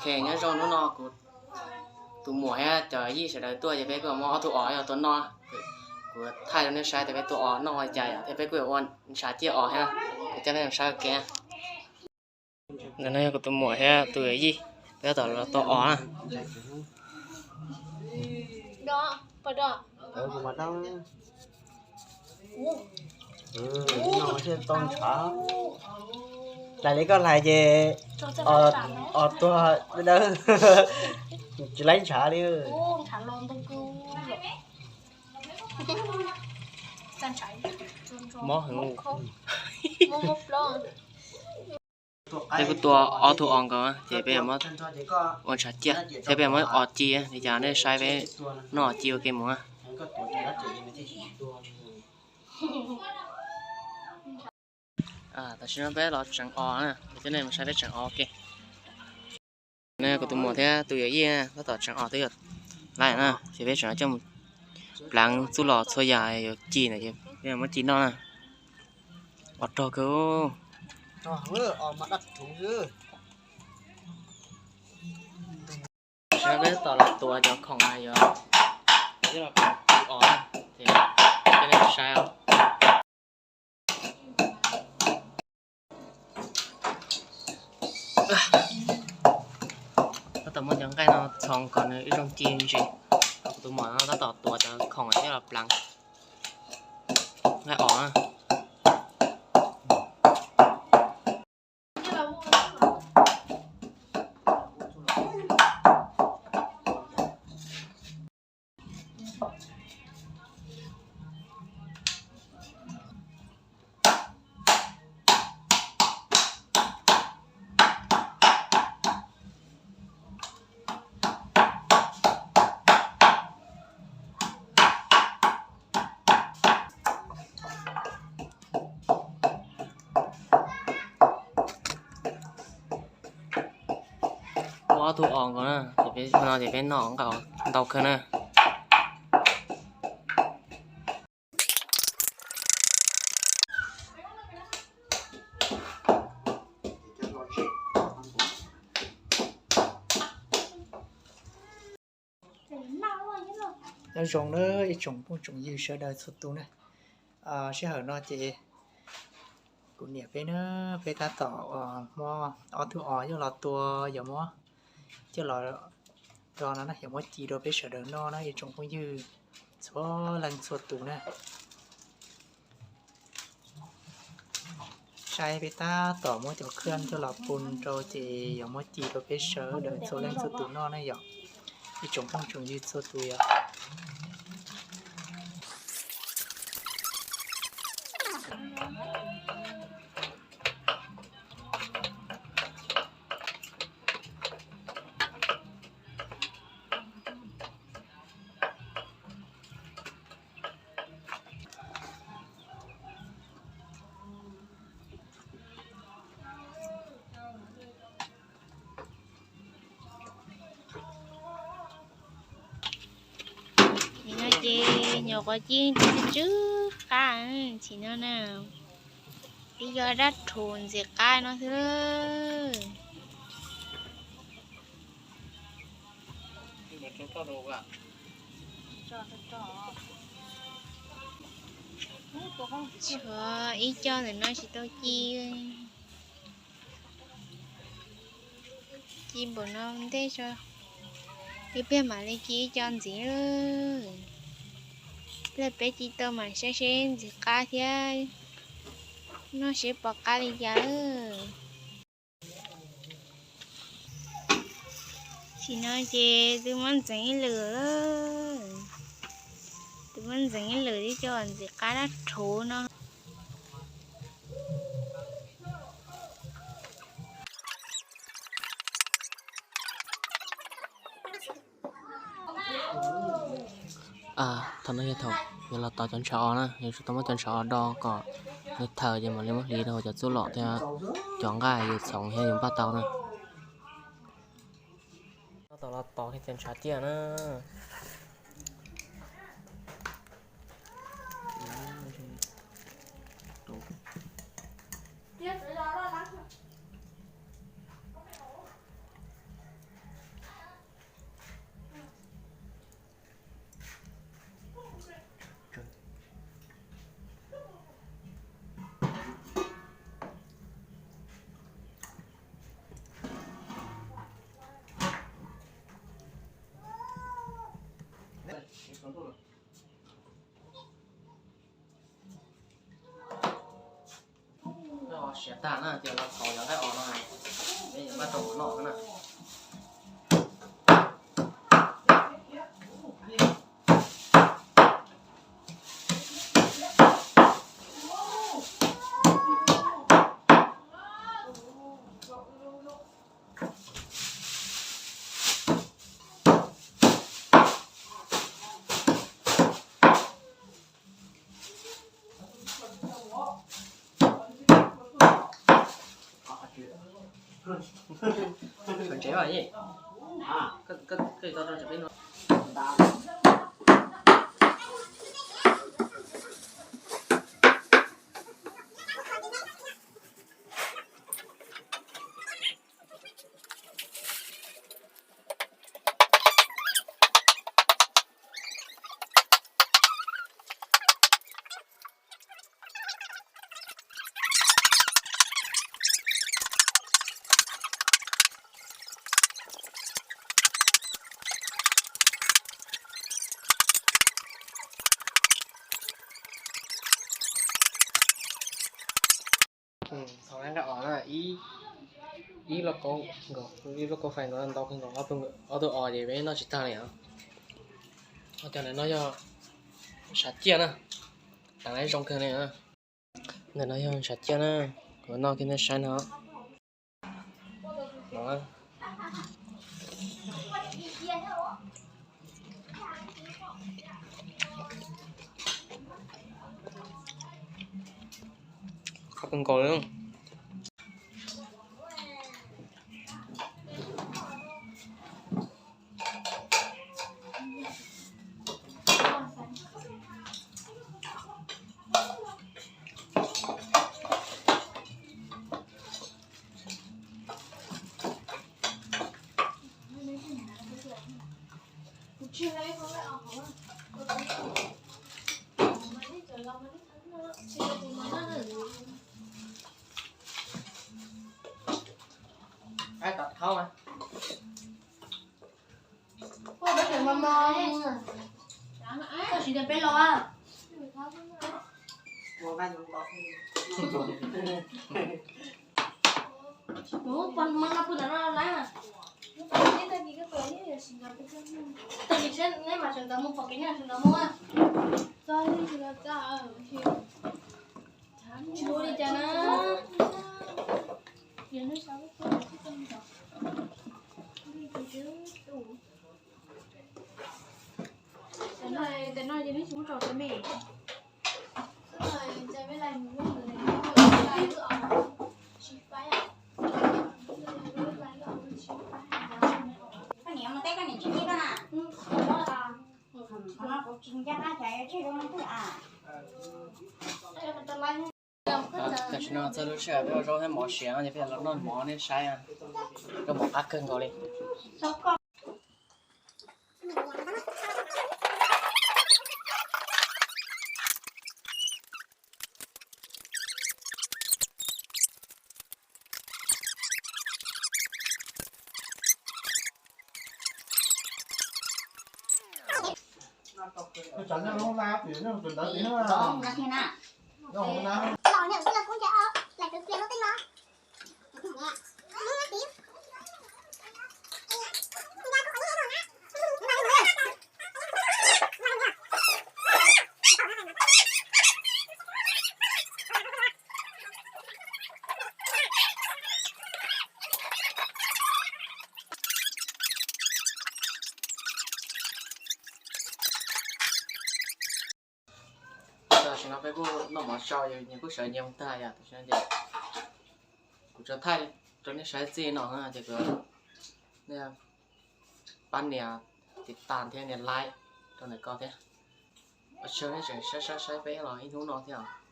Ok, nyob zoo, hnub no kuv tus muam thiab cov yij sawv daws tuaj ces peb kuj muab ob tug os yog tua noj. Kuv thaij rau nej saib tias peb tua os noj ua cas yom, thiab peb kuj yuav ua ntshav ciaj os thiab. Kuv coj nej saib ua ke. Ntawm no yog kuv tus muam thiab tus yawm yij, peb tab tom los tua os na. Hlais li koj hlais ces os tuag dawb, tsis laib ntshav li. Mob heev. Peb kuj tua ob tug os nkaus ces peb yuav muab ua ntshav ciaj thiab peb yuav muab os ci li cas nej saib peb noj os ci ua ke mus. Tam sim no peb los tseev os na, coj nej mus saib peb tseev os ua ke. No kuv tus muam thiab tus yawm yij tab tom tseev os twb yuav laij na, ces peb tseem coj mus pleev txuj lom txhua yam yuav ci ntawd ces peb muab ci noj na. Os rog kawg. Peb tab tom los tuav cov khoom yuav ci os na, ces coj nej saib os. Tab tom muab cov nqaij no txhoov kom nws ib zoo ci ntsis. Kuv tus muam no tab tom tuav cov khoom thiab los pleev nqaij os na. Muab ob tug os nkaus na, no ces peb noj nqaij os ntau kawg na. Nyob zoo na ib tsoom phooj tsoom ywg sawv daws txhua tus na. Sij hawm no ces kuv niam peb na, peb tab tom muab ob tug os coj los tua, yuav muab coj los do no na, yuav muab ci rau peb sawv daws noj na ib tsoom phooj ywg txhua leej txhua tus na. Saib peb tab tom muab cov khaj coj los pun rau ces yuav muab ci rau peb sawv daws txhua leej txhua tus noj na yom, ib tsoom phooj tsoom ywg txhua tus yom. Nim no ces nyuam qhuav ci tsw tsw qab, tsis no na, twb yog dab rhuv ntxim qab no xwb. Tshuav ib co ntawm no tsis tau ci. Ci npaum no ntej tso, ib pliag mam li ci ib co ntxiv. Pliag peb ci tau mas saib seb ntxim qab thiab, noj seb pom qab li cas. Tam sim no ces twb muab ntxeev ib lwm, twb muab ntxeev ib lwm ib co ntxim qab dab rhuv no. Thaum no yog thaum yuav los tov cov ntshav os na, yuav tsum tau muab cov ntshav os do kom nws thaws ces mam li muab hliv rau cov txuj lom thiab cov nqaij yus txhoov thiab yus npaj tau na. Tab tom los tov cov ntshav ciaj na. Siav tag na ces los txhos cov nqaij os no, peb yuav npaj rau hauv noj na. Tsev mas, Txhos nqaij os na, ib, ib lauj kaub nkaus, ib lauj kaub fais nkaus, ntau kawg nkaus, ob tug os ces peb noj tsis tag li os. Cov ntawm no yog ntshav ciaj na, tag lawm zoo kawg li. Ntawm no yog ntshav ciaj na, kuv noj kiag nej saib no. Qab kawg nkaus li. Tsis ua li cas na. Tam no ces neb tsis muab tso tau me. Koj niam mus teb koj niam tsis ntsib koj na. Qhov no kuv tsis ncaj qab xyov yuav tseg rau leej twg a. Tam sim no txog lub sij hawm peb ua zaub thiab mov siav no ces peb los noj mov nej saib, rau mov qab kawg nkaus li. Tam sim no peb kuj noj mov tsau, nyias kuj sawv nyias mus tag yom. Tam sim no ces kuv tsuas thaij rau nej saib txij no na ces kuv pab nias tiv tas thiab nias like rau ntawm ko thiab. Ua tsaug nej tseem saib saib saib peb los ib hnub no thiab os.